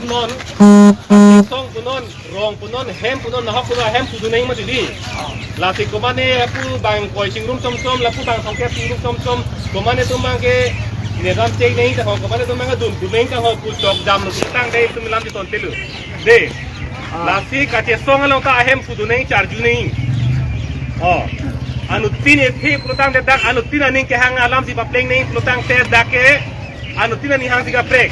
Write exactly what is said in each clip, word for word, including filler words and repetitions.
Non, kachesong pu non, rong pu non, hem pu non, nahok pu non, hem pu dun nang mati di. Lasi komane lapu bang koi chingrum chom chom, lapu bang songket chingrum chom chom, komane atum abang ke nedam chek nang ta ho, komane atum abang ke dun dun nang ta ho, pu chok jam lo tangte itum lam di ton telu. De. Lasi kachesong along ta ahem pu dun nang charju nang. Oh. Anuttin ethe pulotangte dak anuttin aning kehang alamsi papleng nang pulotangte dak ke anuttin aning hangsi kaprek.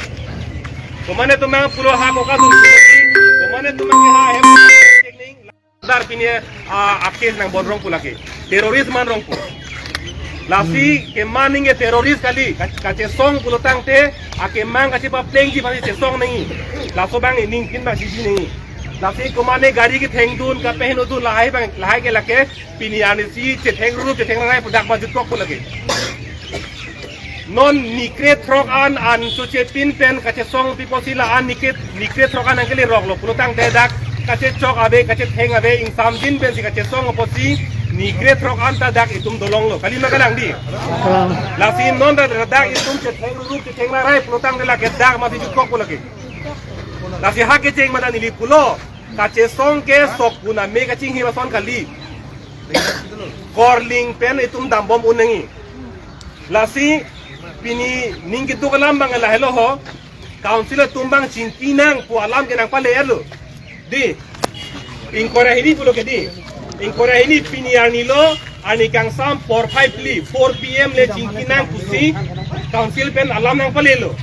Komane atum abang pulo ha koka dun, komane atum abang ke ha hem chek nang. Dar pini, ah, akes nang bon rong pu lake. Terrorist man rong pu. Lasi kemang nang ke terrorist kali. Ka-, kachesong pulotangte, akemang kachepaplengji aphansi chesong nang. Laso abang ining kin abang siji nang. Lasi komane gari ketheng dun, kapeheno dun, lahai abang, lahai ke lake, pini arnisi chetheng rup, chetheng rangrai pu dak majut kok pu lake. Non nikre throk an, an choche pin pen kachesong pipo si la an nikre, nikre throk an nang kele rok lo. Pulotangte dak kachechok ave, kachetheng ave, ingsamjin pensi kachesong apotsi nikre throk an ta dak itum dolong lo. Kali ma kalang di? Lasi non dak, dak itum chetheng rup, chetheng rangrai pulotangte lake dak masi jut kok pu lake. Lasi ha kecheng mata neli pulo. Kachesong ke sok pu name kachinghir ason kali. Korling pen itum dambom un nang. Lasi pini ning keduk alam abang lahelo ho. Council atum abang chingki nang pu alam ke nangpale lo. Di. Ingkoi ra hini pulo ke di. Ingkoi ra hini pini arni lo, arni kangsam por phai phli, four P M le chingki nang pusi council pen alam nangpale lo.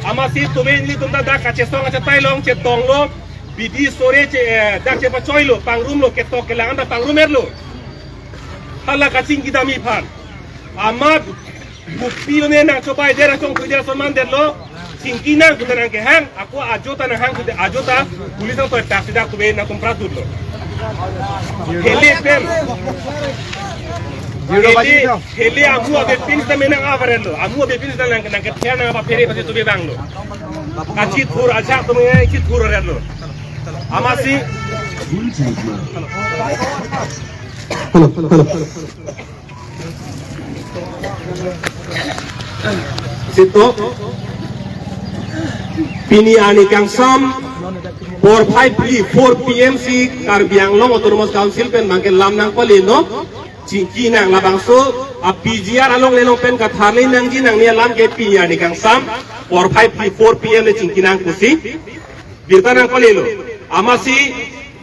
Amatsi tuve nelitum ta dak kachesong achatai along chetong lo, bidi sore che, eh, dak chepachoi lo, pangrum lo, ketok kelang ta pangrum er lo. Hala kachingki dam aphan. Amat kopi lo ne nangchobai der, nangchongthui der ason mandet lo. Chingki nang pu ta nangkehang, ako ajo ta nanghang pu ta ajo ta police nangtoi tak sida tuve nangtum pradut lo. Hele pen. Hele, hele amu avepin sita me nang avar er lo. Amu avepin sita nang, nangkepher nangpaphere pasi tuve abang lo. Kachithur ajak tuve chithur er lo. Amatsi. Hello, hello. Sito, pini arni kangsam, por phai phli, four P M si Karbi Anglong Autonomous Council pen abang ke lam nangpale lo, chingki nang labangso, a P G R along le along pen katharli nangji nangji alam ke pini arni kangsam, por phai phli, four P M le chingki nang pusi birta nangpale lo. Amatsi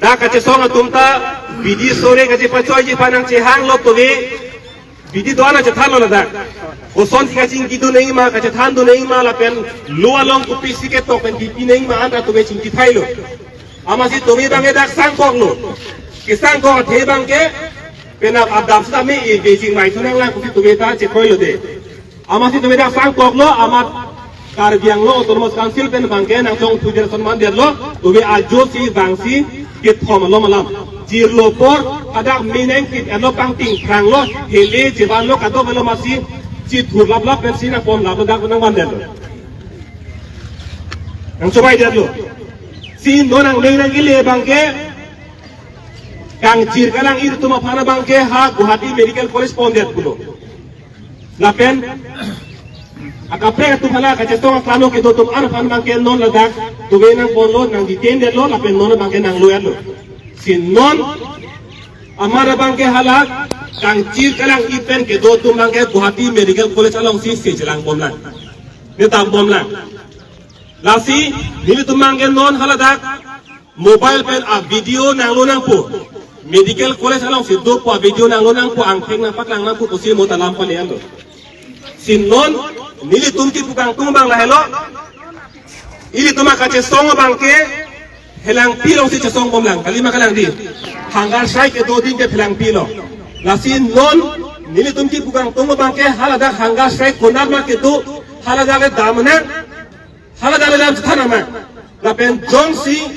dak kachesong atum ta bidi sore kachepachoiji aphan nangchehang lo tuve. Bidi do-an nangchethan lo ladak. Kosonsi kachingki dun nang ma, kachethan dun nang ma lapen lo along kopisi ketok pen kipi nang ma anta tuve chingki thai lo. Amatsi tuve abang ke dak sangkok lo. Kesangkok athe abang ke penap adap sitame e Beijing mai thunang lang kopi tuve ta chekroi lo de. Amatsi tuve dak sangkok lo, amat Karbi Anglong Autonomous Council pen abang ke nangchongthui der ason mandet lo, tuve ajo si bang si kethom alom alam. Jirlo apor, hadak me nangkit er lo pangting phrang lo, hele chevan lo kadokave lo amatsi, chithur lap lap pensi nangpon lap lo dak nangmandet lo. Nangchobai det lo. Si non nangne nangkele abang ke, kangchir kalang ilitum aphan abang ke ha Guwahati Medical College pondet pulo. Lapen akaprek atum hala kachetong aklano kedo atum aphan abang ke non ladak tuve nangpon lo, nang detain det lo, lapen non abang ke nanglo er lo. Si non amat abang ke hala kangchir kalang pen kedo atum abang ke Guwahati Medical College alongsi se chelang bom lang. Ne dam bom lang. Lasi nelitum abang ke non haladak mobile pen a video nanglo nangpo. Medical College alongsi dopo a video nanglo nangpo, angthek nangpaklang nangpo pusi mo ta lam pale an lo. Si non nelitum kipu kangtung abang lahelo. Ilitum akachesong abang ke Helangpi alongsi chesong bom lang, kali ma kalang di. Hunger strike kedo adim ke Helangpi along. Lasi non nelitum kipu kangtung abang ke haladak hunger strike konat ma kedo, haladak le dam nang, haladak le lam chethan nang ma. Lapen jongsi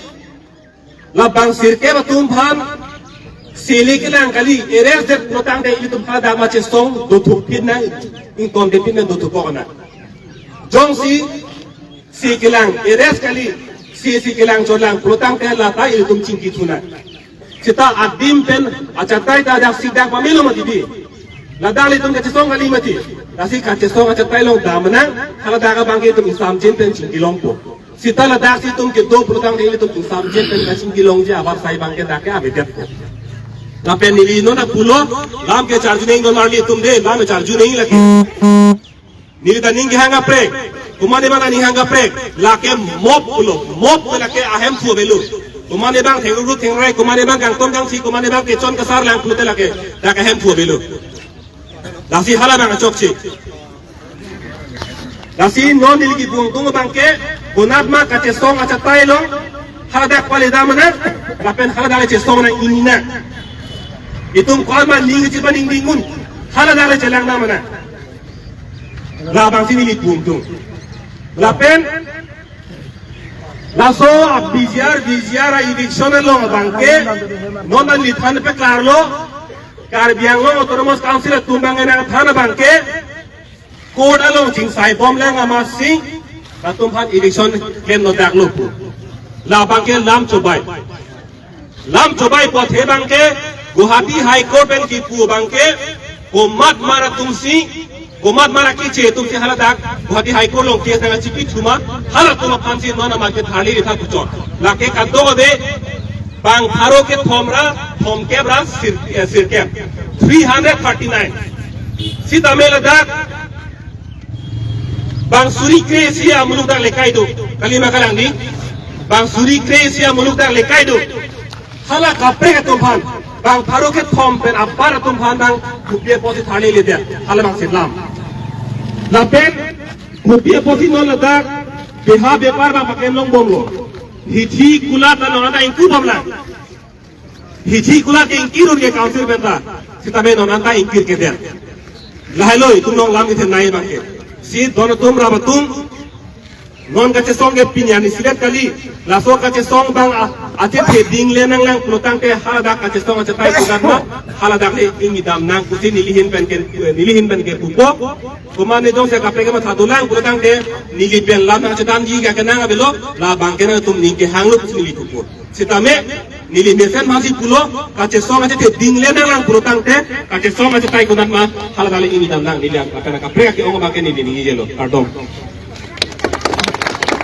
labang sirkep atum aphan sele kelang kali, arrest det pulotangte ilitum haladak ma chesong dothukpin nang, ingkon depin nang dothukok nang. Jongsi si kelang, arrest kali, si si kelang cholang pulotangte lata ilitum chingki thu nang. Seta adim pen achatai ta dak si dak pamelo mati di. Ladak ilitum kachesong kali mati. Lasi kachesong achatai along dam nang, haladak abang ke itum ingsamjin pen chingki longpo. Sita ladak si itum kedo pulotangte ilitum ingsam jet pen kachingki longji abar sai abangke dak ke avedet ko. Lapen neli non pulo, lam ke charju neng don marli itum de, lam ke charju neng lake. Neli ta ning kehang kaprek, komatne abang ning hang kaprek, lake mob pulo, mob ke lake ahemphu avelo. Komatne abang thengruk thengrei, komatne abang kangton kangsi, komatne abang kechon kasar lang pulote lake, dak ahemphu avelo. Lasi hala abang chokche. Lasi non neli kipu atum abangke, konatma kachesong achatai along, haladak pale dam nang, lapen haladak chesong nang ingni nang. Itum komatma ning chipa ning dingun, haladak chelang dam nang. Labangsi neli pu atum. Lapen, laso a-VGR, VGR a-eviction along abangke, non neli than peklarlo, Karbi Anglong Autonomous Council atum abang nangthan abangke, court along chingsai bom lang amatsi, latum aphan eviction klem nodaklo pu. Labangke lam chobai. Lam chobai apothe abangke, Guwahati High Court pen kipu abangke, komatma atumsi, komatma akeche atumsi haladak, Guwahati High Court along case nangchipi thuma, halatum aphansi non amat ke tharli ritha puchot. Lake kadokave, bang pharo kethom ra, thomkep ra, sir, eh, sirkep. Three hundred thirty-nine. Sitame ladak, bang suri kre-isi amuluk dak lekai do. Kalima kalang di. Bang suri kre-isi amuluk dak lekai do. Hala kaprek atum aphan. Bang pharo kethom pen apar atum aphan bang kopi apotsi tharli ledet. Hala abangsi lam. Lapen kopi apotsi non ladak beha bepar bang paklem long bomlo. Hithi kulat ta non anta ingku bomlang. Hithi kulat ke ingkir un ke council pen ta. Sitame non anta ingkir kedet. Lahelo itum along lam kethenei abangke. Si don atum rap atum. Non kachesong ke pini arni siret kali. Laso kachesong abang a-, achethe ding le nanglang pulotangte haladak kachesong achatai komatma. Haladak le ingni dam nang pusi neli ahin pen ke, neli ahin pen ke pupo. Komatne jongsi kaprek ke matha dolang pulotangte neli pen lam nangchedamji ke kenang avelo. Labangke nangtum ning kehanglo pusi neli pupo. Sitame, neli mesen masi pulo, kachesong achethe ding le nanglang pulotangte, kachesong achatai komatma, haladak le ingni dam nang neli ang, lapen kaprek ke-ong abangke neli ningjelo, kardom.